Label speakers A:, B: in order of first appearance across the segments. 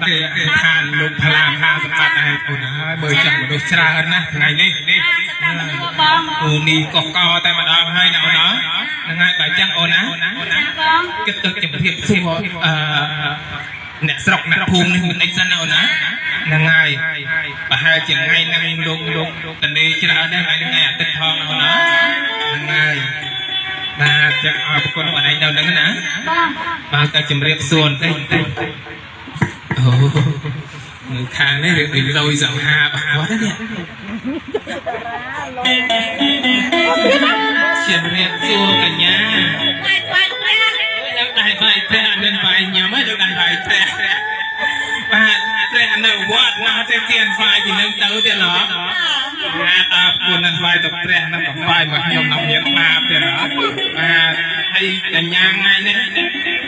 A: គេឋានលោកផលាមហាសម្បត្តិឯងអូនហើយមើលចឹងមនុស្សច្រើនណាស់ថ្ងៃនេះ
B: សម្រាប់បង
A: អូនេះកកតែម្ដងហើយណាអូនណាហ្នឹងហើយបើចឹងអូនណា
B: ចាបង
A: គិតទៅជំរាបសួរអឺអ្នកស្រុកអ្នកភូមិនេះបន្តិចសិនណាអូនណាហ្នឹងហើយប្រហែលជាថ្ងៃហ្នឹងលោកលោកតនេច្រើនដែរថ្ងៃនេះថ្ងៃអាទិត្យផងណាអូនណាហ្នឹងហើយបាទចឹងអរគុណបងឯងនៅហ្នឹងណា
B: បង
A: បាទតែជំរាបសួរបន្តិចបន្តិចអូនៅខាងនេះរៀបដូចលយសង្ហារបស់គាត់ណានេះជំរាបសួរកញ្ញា
B: បាយបាយព្រះ
A: លើកដៃបាយព្រះអនិនបាយញ៉ាំហើយលើកដៃបាយព្រះបាទព្រះនៅវត្តមកទេទៀនហ្វាយពីនឹងទៅទៀតណោះបាទអរគុណនឹងហ្វាយទៅព្រះនឹងហ្វាយមកខ្ញុំនឹងមានបាបទៀតណោះបាទហើយកញ្ញាថ្ងៃនេះ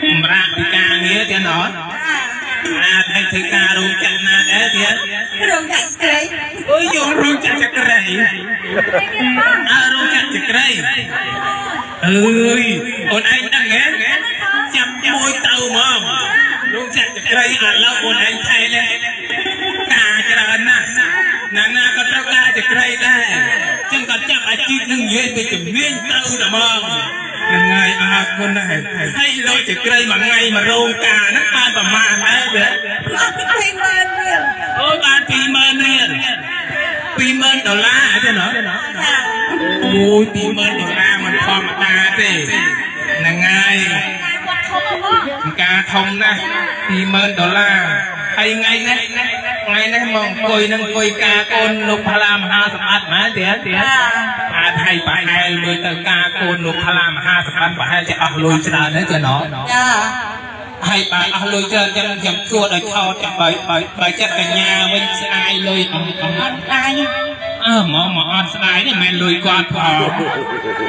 A: សម្រាប់ពីការងារទៀតណោះបាទហើយធ្វើការរោងចក្រណាដែរទៀត
C: រោងចក្រត្រី
A: អើយយករោងចក្រចក្រីអើរោងចក្រចក្រីអើយអូនឯងដឹងហ៎ចាប់មួយទៅហ្មងរោងចក្រចក្រីឥឡូវអូនឯងថែនេះការច្រើនណាស់ណាណាក៏ត្រូវការចក្រីដែរចឹងក៏ចាប់អាជីពនឹងនិយាយពីជំនាញទៅតែហ្មងហ្នឹងហើយអរគុណណាស់ហើយលុយចក្រីមួយថ្ងៃមួយរោងការហ្នឹងបានប្រមាណដែរទេ
C: អត់ពី20000រៀល
A: អូយបាន20000រៀល20000ដុល្លារទេណោះ
C: ចា
A: អូយ20000ដុល្លារមិនធម្មតាទេហ្នឹងហើយ
B: គាត់ធំបង
A: ការធំណាស់20000ដុល្លារហើយថ្ងៃនេះថ្ងៃនេះមកអង្គុយនឹងអង្គុយការកូនលោកផាឡាមហាសម្បត្តិមែនទេទេអាចឲ្យប្រហែលមើលទៅការកូនលោកផាឡាមហាសម្បត្តិប្រហែលជាអស់លុយច្រើនទេទេណោះ
C: ចា
A: ហើយបើអស់លុយច្រើនចឹងខ្ញុំសួរឲ្យឆោតចាំបើបើបើចិត្តកញ្ញាវិញស្ដាយលុយអស់អស់
C: អត់ដាញ
A: អើមកមកអត់ស្ដាយទេមិនមែនលុយគាត់ផង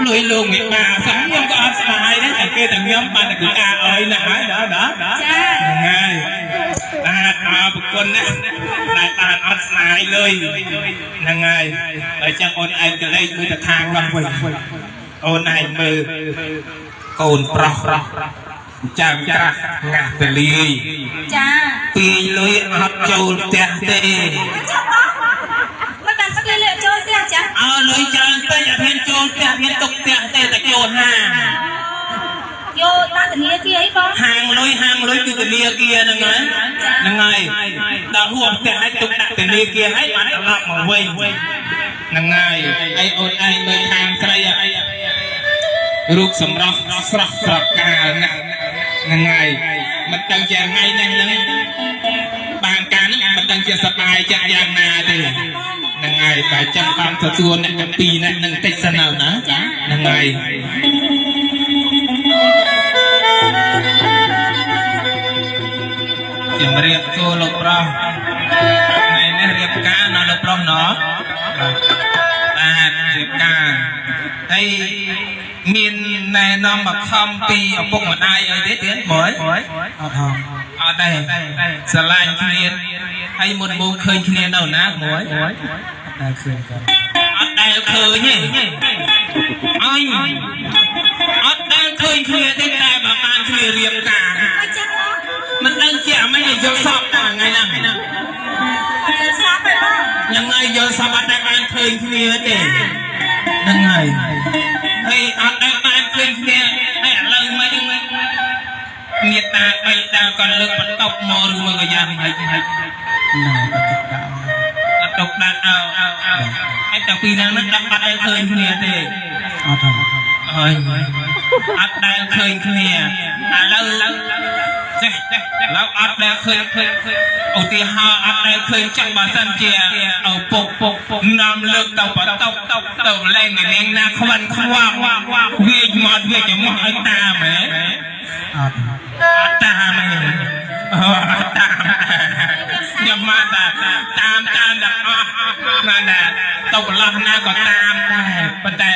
A: លុយលោកមេបាសោះខ្ញុំក៏អត់ស្ដាយដែរតែគេតែខ្ញុំបានតែគឺការអើយណាស់ហើយដល់ដល់
C: ចា
A: ហ្នឹងហើយបាទអរគុណណាស់ដែលបានអត់ស្ដាយលុយហ្នឹងហើយបើចឹងអូនឯងក៏លេចមើលទៅខាងនោះវិញអូនឯងមើលកូនប្រុសចាំក្រាស់ងាស់ទលាយ
B: ចា
A: ពីលុយអត់ចូលផ្ទះទេ
B: ចាបងមិនបានសឹកលេចូលផ្ទះចា
A: អើលុយច្រើនពេកអត់ហ៊ានចូលផ្ទះហ៊ានទុកផ្ទះទេតែចូលហាង
B: យកតាមធនាគារអីបង
A: ហាងលុយហាងលុយគឺធនាគារហ្នឹងហើយហ្នឹងហើយដល់ហួសផ្ទះឲ្យទុកដាក់ធនាគារឲ្យបានត្រឡប់មកវិញហ្នឹងហើយឯអូនឯងមើលខាងស្រីរូបសម្រស់ស្រស់ស្រកាលណាស់ហ្នឹងហើយមិនដឹងជាថ្ងៃនេះហ្នឹងបានការហ្នឹងមិនដឹងជាសប្បាយចិត្តយ៉ាងណាទេហ្នឹងហើយបើចឹងបានទទួលអ្នកទាំងពីរអ្នកនឹងតិចសិនណាហ្នឹងហើយ ជំរាបសួរលោកប្រុសថ្ងៃនេះរៀបការណោះលោកប្រុសណោះបាទរៀបការហើយមានណែនាំមកខំពីឪពុកម្ដាយអីទេទៀតបង
D: អត់ហង
A: អត់ទេស្រឡាញ់គ្នាហើយមុនមកឃើញគ្នានៅណាមួយ
D: អត់ដែលឃើញគាត់
A: អត់ដែលឃើញទេអញអត់ដែលឃើញគ្នាទេតែបើបានគ្នារៀបការ
B: អញ្ចឹងបង
A: មិនដឹងជាអាម៉េចឲ្យយល់សពតែថ្ងៃហ្នឹង
B: អត់ស្លាប់ទេបង
A: ហ្នឹងហើយយល់សពអត់ដែលបានឃើញគ្នាទេហ្នឹងហើយហើយអត់ដែលបានឃើញគ្នាហើយឥឡូវមិនមេត្តាបីតាក៏លើកបន្ទប់មកឬមកក៏យ៉ាងហិចហិច
D: ណែក៏ទុកដាក់
A: ក៏ទុកដាក់អោហើយតាំងពីហ្នឹងហ្នឹងដល់អត់ដែលឃើញគ្នាទេ
D: អត់ហង
A: ហើយអត់ដែលឃើញគ្នាឥឡូវចេះចេះឥឡូវអត់ដែលឃើញឃើញឧទាហរណ៍អត់ដែលឃើញចឹងបើសិនជាឪពុកពុកនាំលើកទៅបន្ទប់ទៅលែងនាងណាខ្វិនខ្វងវាចមាត់វាចមោះឲ្យតាមហ៎
D: អត់
A: អត់តាមទេអត់តាមខ្ញុំមកតែតាមតាមទាំងអស់ណាស់ណាទៅប្រឡោះណាក៏តាមដែរប៉ុន្តែ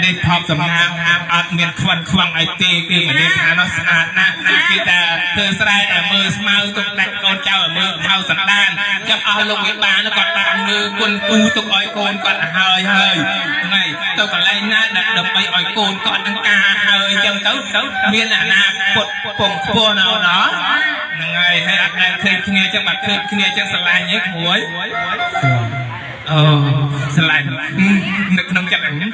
A: នេះថប់សំណាងអត់មានខ្វិនខ្វងអីទេគឺមនាថានោះស្អាតណាស់គឺតែធ្វើស្រែឲ្យមើលស្មៅទុកដាក់កូនចៅឲ្យមើលហៅសន្តានចាំអស់លោកវិបាលនោះគាត់បានមើលគុណពូទុកឲ្យកូនគាត់ហើយហើយថ្ងៃទៅកន្លែងណាដែលដើម្បីឲ្យកូនគាត់នឹងការហើយអញ្ចឹងទៅមានអនាគតពងខ្ពស់ណោះណោះ ហ្នឹងហើយហើយអត់ដែលឃើញគ្នាចឹងបាទឃើញគ្នាចឹងស្រឡាញ់ហ៎ក្មួយ
D: ស្រឡាញ់
A: អូស្រឡាញ់នៅក្នុងចិត្តហ្នឹង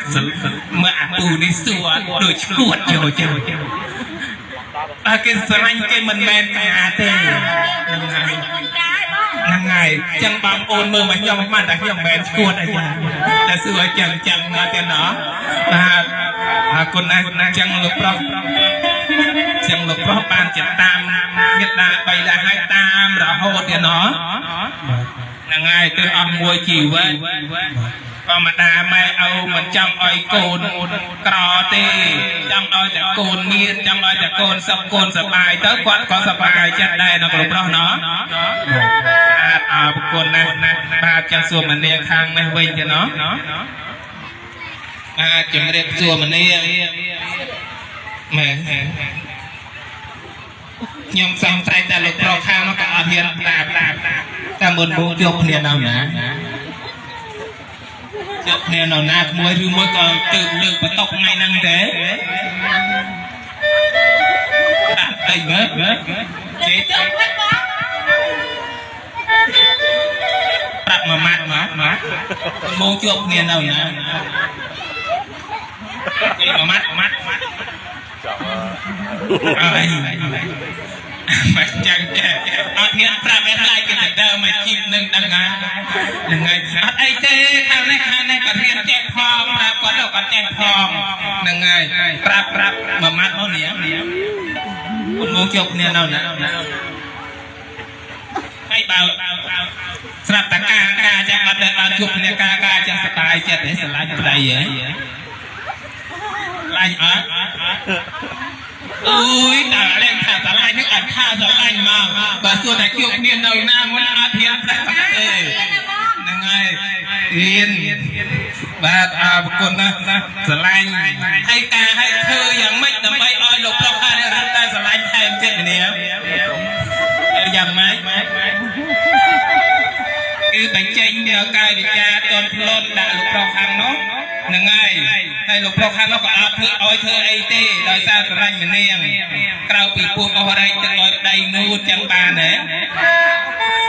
A: មើលអាពូនេះសួរដូចឈួតចូលចឹងអើគេស្រឡាញ់គេមិនមែនការទេហ្នឹងហើយ
B: មិនការឯងបង
A: ហ្នឹងហើយចឹងបងអូនមើលមកខ្ញុំមិនតែខ្ញុំមិនមែនឈួតអីចឹងតែសួរចឹងចឹងណាទៀតណោះបាទអរគុណណាស់ចឹងលោកប្រុសចឹងលោកប្រុសបានចិត្តតាមមេត្តាបីឡាឲ្យតាមរហូតទៀតណោះ
D: បាទ
A: ហ្នឹងហើយទើសអស់មួយជីវិត
D: បាទ
A: ធម្មតាម៉ែឪមិនចង់ឲ្យកូនក្រទេចង់ឲ្យតែកូនមានចង់ឲ្យតែកូនសុខកូនសប្បាយទៅគាត់ក៏សប្បាយចិត្តដែរនៅលោកប្រុសណោះ
D: បាទ
A: បាទអរគុណណាស់បាទចឹងសួរមនាងខាងនេះវិញទេណោះបាទជំរាបសួរមនាងម៉ែខ្ញុំសង្ស័យតែលោកប្រុសខាងនោះក៏អត់ហ៊ានប្រាប់តែមុនមកជួបគ្នានៅណាជួបគ្នានៅណាក្មួយឬមួយក៏ទៅលើកបន្តុកថ្ងៃហ្នឹងទេបាទអីមើលចេះ
B: ជុំវិញបង
A: ប្រាប់មួយម៉ាត់មកមកមកជួបគ្នានៅណាគេមួយម៉ាត់ម៉ាត់ម៉ាត់អើយមកចឹងចេះអត់ហ៊ានប្រាប់ឯខ្លាចគេទៅដើមមកជីបនឹងដឹងណាហ្នឹងហើយអត់អីទេខាងនេះខាងនេះក៏រៀនចេះផងប្រាប់គាត់ទៅគាត់ចេះផងហ្នឹងហើយប្រាប់ប្រាប់មួយម៉ាត់មកនេះគុណមកជួបគ្នានៅណាហើយបើស្រាប់តែការការចឹងអត់ដែលបានជួបគ្នាការការចឹងសប្បាយចិត្តទេស្រឡាញ់ប្តីហ៎ស្រឡាញ់អត់អូយតែលែងថាស្រឡាញ់នេះអត់ថាស្រឡាញ់មកបើសួរតែជួបគ្នានៅណាមុនអត់ហ៊ានប្រាប់ទេ
B: ណាបង
A: ហ្នឹងហើយរៀនបាទអរគុណណាស់ស្រឡាញ់ហើយការឲ្យធ្វើយ៉ាងម៉េចដើម្បីឲ្យលោកប្រុសអរិយរត់តែស្រឡាញ់ថែមទៀតគ្នាយ៉ាងម៉េចគឺបញ្ចេញយកកាយវិការតនផ្លន់ដាក់លោកប្រុសខាងនោះហ្នឹងហើយហើយលោកប្រុសខាងនោះក៏អត់ធ្វើឲ្យធ្វើអីទេដោយសារស្រឡាញ់ម្នាងក្រៅពីពោះអស់រែកទឹកឲ្យប្តីងូតចឹងបានទេ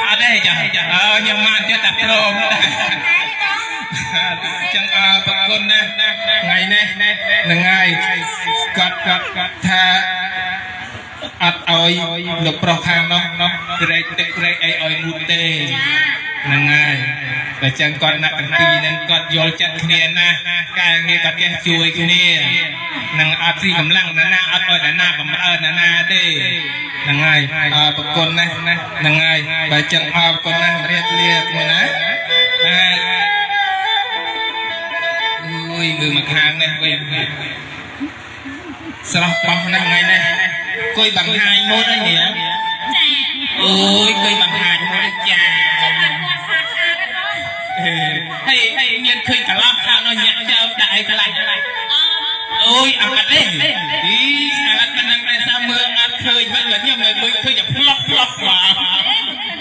A: អត់ទេចាអើខ្ញុំមកទៀតតែព្រម ចឹងអរប្រគុណណាស់ថ្ងៃនេះហ្នឹងហើយគាត់គាត់គាត់ថាអត់ឲ្យលោកប្រុសខាងនោះក្រែកទឹកក្រែកអីឲ្យងូតទេហ្នឹងហើយតែចឹងគាត់អ្នកទាំងពីរហ្នឹងគាត់យល់ចិត្តគ្នាណាស់ការងារគាត់ចេះជួយគ្នានឹងអត់ស៊ីកម្លាំងណាណាអត់ឲ្យណាណាបំរើណាណាទេហ្នឹងហើយអរប្រគុណណាស់ហ្នឹងហើយបើចឹងអរគុណណាស់រៀបលាមួយណាបាទ អុយមើលមកខាងនេះវិញស្រស់បោះណាស់ថ្ងៃនេះគួយបង្ហាញម៉ូតហើយនេះ
B: ចា
A: អូយគួយបង្ហាញម៉ូតចា
B: ចាំបានគាត់ស្អាតស្អាតហ្នឹងបង
A: ហើយហើយមានឃើញកន្លោះខាងនោះញាក់ចើមដាក់អីខ្លះ
B: អ
A: អូយអត់ទេអីស្អាតប៉ុណ្ណឹងតែសាមើលអត់ឃើញមិនខ្ញុំមិនមើលឃើញតែផ្លុកផ្លុកមក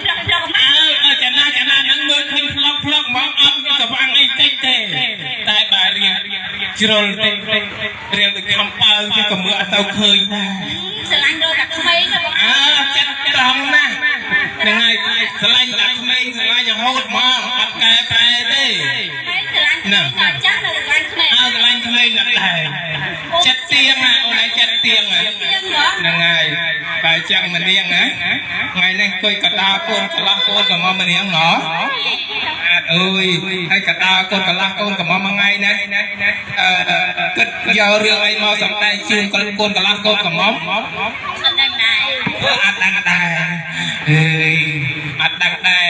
B: ប្លុកប្លុក
A: អើអើចំណាចំណាហ្នឹងមើលឃើញផ្លុកផ្លុកហ្មងអត់ស្វាងអីតិចទេតែបើរៀងជ្រុលតិចរៀងដូចខំបើគេក៏មើលអត់ទៅឃើញដែរ
B: ស្រឡាញ់រកតែក្មេងណាបង
A: អើចិត្តត្រង់ណាស់ហ្នឹងហើយស្រឡាញ់តែក្មេងស្រឡាញ់រហូតហ្មងអត់កែប្រែទេ
B: ក្មេងស្រឡាញ់ក្មេងដល់ចាស់នៅស្រឡាញ់ក្មេង
A: អើស្រឡាញ់ក្មេងណាស់ដែរចិត្តទៀងណាអូនឯងចិត្តទៀងណា
B: ទៀងហ៎
A: ហ្នឹងហើយបើចឹងម្នាងណាថ្ងៃនេះអង្គុយកដាកូនកន្លោះកូនក៏មកម្នាងហ៎ អត់អើយហើយកដាកូនកន្លះកូនកំមុំមួយថ្ងៃណាអឺគិតយករឿងអីមកសំដែងជូនកូនកន្លះកូនកំមុំ
B: អត់ដឹងដែរ
A: អត់ដឹងដែរអើយអត់ដឹងដែរ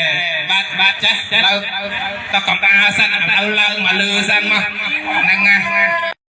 A: បាទបាទចាស់ឡើងតកំដាសិនឲ្យឡើងមកលើសិនមកហ្នឹងណា